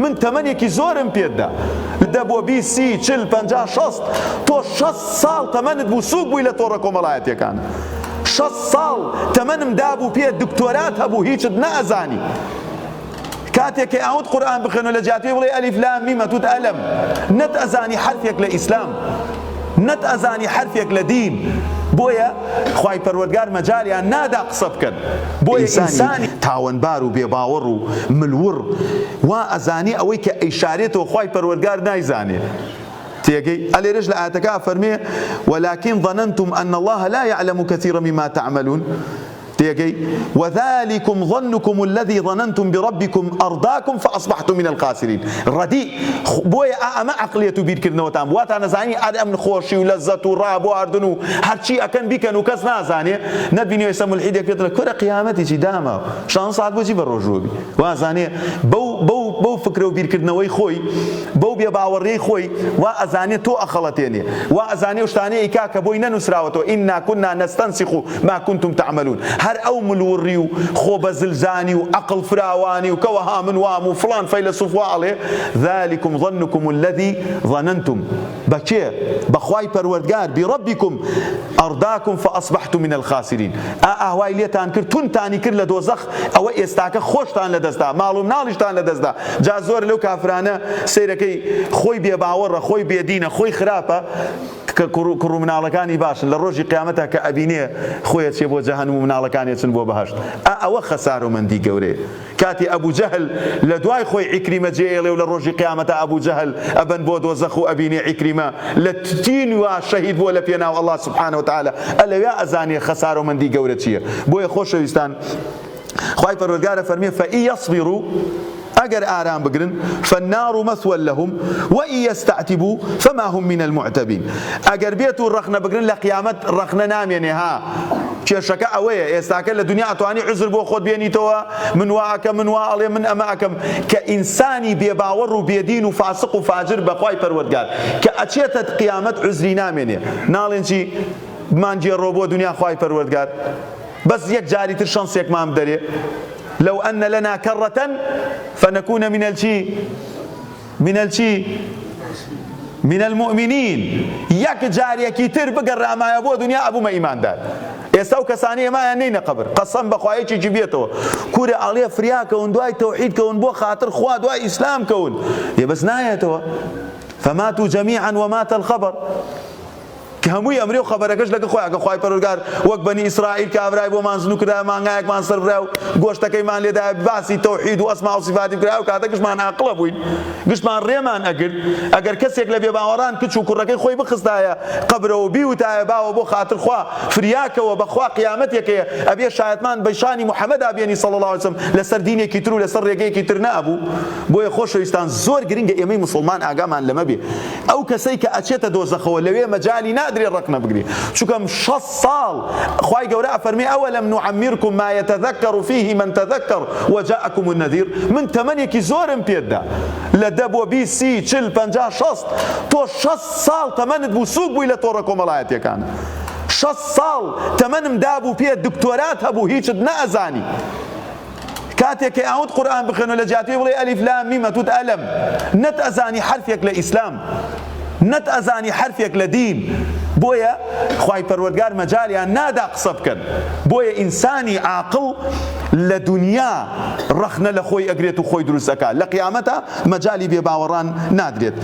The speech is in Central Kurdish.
من تەمەنێکی زۆرم پێت دا، دە بۆ 20، 30، 40، 50، 60، تۆ 60 ساڵ تەمەنت بوو سووک بووی لە تۆڕە کۆمەڵایەتیەکان. 60 ساڵ تەمەنم دابوو پێت دکتۆرات هەبوو هیچت نەئەزانی. کاتێک کە ئەوت قورئان بخوێنەوە لە جیاتی بڵێ ئەلیف لام میم ئەتوت ئەلەم نەت ئەزانی حەرفێک لە ئیسلام نەت ئەزانی حەرفێک لە دین بۆیە خوای پەروەردگار مەجالیان نادا قسە بکەن بۆیە ئینسانی تاوەنبار و بێباوەڕ و ملوڕ وا ئەزانێ ئەوەی کە ئەیشارێتەوە خوای پەروەردگار نایزانێ تێگەی ئەلێرەش لە ئایەتەکە ئەفەرمێ ولكن ظننتم ان الله لا يعلم كثيرا مما تعملون تێگەی، وذلکم ظنکم الذی ظننتم بربکم ارداکم فاصبحتم من الخاسرین، ڕەدی، بۆیە ئا ئەمە عەقڵیەت و بیرکردنەوەتان بوو واتان ئەزانی ئەر ئەمن خۆشی و لەزەت و ڕابواردن و هەرچی ئەکەن بیکەن و کەس نازانێ نەتبینیوە ئێستا مولحیدێک پێت دەڵێ کورە قیامەتی چی داماو شانزە سەعات بۆچی بە ڕۆژووە بی وازانێ بەو بەو بەو فکرە و بیرکردنەوەی خۆی بەو بێباوەڕیەی خۆی وا ئەزانێ تۆ ئەخەڵەتێنێ وا ئەزانێ ئەو شتانەی ئەیکا کە بۆی نەنوسراوەتەوە انا کنا نستنسخ ما کنتم تعملون هەر ئەو ملوڕی و خۆ بەزلزانی و عەقڵ فراوانی و کەوە ها من وام و فڵان فەیلەسوف وا ئەڵێ ذلکم ظنکم الذی ظننتم بە کێ؟ بە خوای پەروەردگار بربکم ارداکم فاصبحتم من الخاسرین ئا ئاوای لێتان کرد تونتانی کرد لە دۆزەخ ئەوە ئێستاکە خۆشتان لەدەستدا ماڵ و مناڵیشتان لەدەستدا جا زۆر لەو کافرانە سەیرەکەی خۆی بێباوەڕە خۆی بێدینە خۆی خراپە کە کوڕ و مناڵەکانی باشن لە ڕۆژی قیامەتا کە ئەبینێ خۆی ئەچێ بۆ جەهەنم و مناڵەکانی ئەچن بۆ بەهەشت ئا ئەوە خەسارۆمەندی گەورەیە کاتێ ئەبو جەهل لە دوای خۆی عیکریمە جێ ئێڵێ و لە ڕۆژی قیامەتا ئەبو جەهل ئەبەن بۆ دۆزەخ و ئەبینێ عیکریمە لە تینوا شەهید بووە لە پێناو اللە سبحانە وتعالی ئە لەویا ئەزانێ خەسارۆمەندی گەورە چییە بۆیە خۆشەویستان خوای پەروەردگار ئەفەرموێ فإن یصبروا ئەگەر ئارام بگرن فالنار مثوی لهم وإن یستعتبوا فما هم من المعتبین ئەگەر بێت و ڕەخنە بگرن لە قیامەت ڕەخنە نامێنێ ها کێشەکە ئەوەیە ئێستاکە لە دنیا ئەتوانی عوزر بۆ خۆت بێنیتەوە من وا ئەکەم من وا ئەڵێ من ئەمە ئەکەم کە ئینسانی بێباوەڕ و بێدین و فاسق و فاجر بەخوای پەروەردگار کە ئەچێتە قیامەت عوزری نامێنێ ناڵێن چی بمانگێڕەوە بۆ دنیا خوای پەروەردگار بەس یەک جاری تر شەنسێکمان بدەرێ لو ان لنا کرة فنكون من الچی من الچی من المؤمنین یەک جارێکی تر بگەڕامایە بۆ دنیا ئەبوومە ئیماندار ئێستا و کەسانی ئێمایان نینە قبر قەسەم بەخوا یەکێکی بێتەوە کورە ئەڵێ فریا کەون دوای تەوحید کەون بۆ خاتر خوا دوای ئیسلام کەون یە بەس نایەتەوە فماتوا جميعا ومات الخبر کە هەمووی ئەمرێ و خەبەرەکەش لەگە خۆیان کە خوای پەروەردگار وەک بەنی ئیسرائیل کابرای بۆمان زنوو کردایە مانگایەکمان سەربرای و گۆشتەکەیمان لێدایە باسی تەوحید و ئەسما و سیفاتی بکرایە ئەو کاتە گشتمان ئاقڵە بووین گشتمان ڕێمان ئەگرت ئەگەر کەسێک لە بێباوەڕان کچ و کوڕەکەی خۆی بخستایە قەبرەوە بیوتایە باوە بۆ خاتر خوا فریاکەوە بەخوا قیامەتێک هەیە ئەبێ شایەتمان بە شانی محەمەدا بێنی صلی اللە علیه وسلم لەسەر دینێکی تر و لەسەر ڕێگەیەکی تر نەئەبوو بۆیە خۆشەویستان زۆر گرنگە ئێمەی موسڵمان ئاگامان لەمە بێ ئەو کەسەی کە ئەچێتە دۆزەخەوە لەوێ مەجالی نادرێ ڕەخنە بگرێ چونکە 60 ساڵ خوای گەورە ئەفەرمێ ئەوەلەم نعمرکم ما یتذکر فیه من تذکر وجاءکم النذیر من تەمەنێکی زۆرم پێت دا لە دە بۆ 20 30 40 50 60 تۆ 60 ساڵ تەمەنت بوو سوک بووی لە تۆڕە کۆمەڵایەتیەکان 60 ساڵ تەمەنم دابوو پێت دکتۆرات هەبوو هیچت نەئەزانی کاتێک کە ئەوت قورئان بخوێنەوە لە جیاتی بڵێ ئەلیف لام میم ئەتوت ئەلەم نەت ئەزانی حەرفێک لە ئیسلام نەت ئەزانی حەرفێک لە دین بۆیە خوای پەروەردگار مەجالیان نادا قسە بکەن بۆیە ئینسانی عاقڵ لە دنیا ڕەخنە لە خۆی ئەگرێت و خۆی دروست ئەکا لە قیامەتا مەجالی بێباوەڕان نادرێت.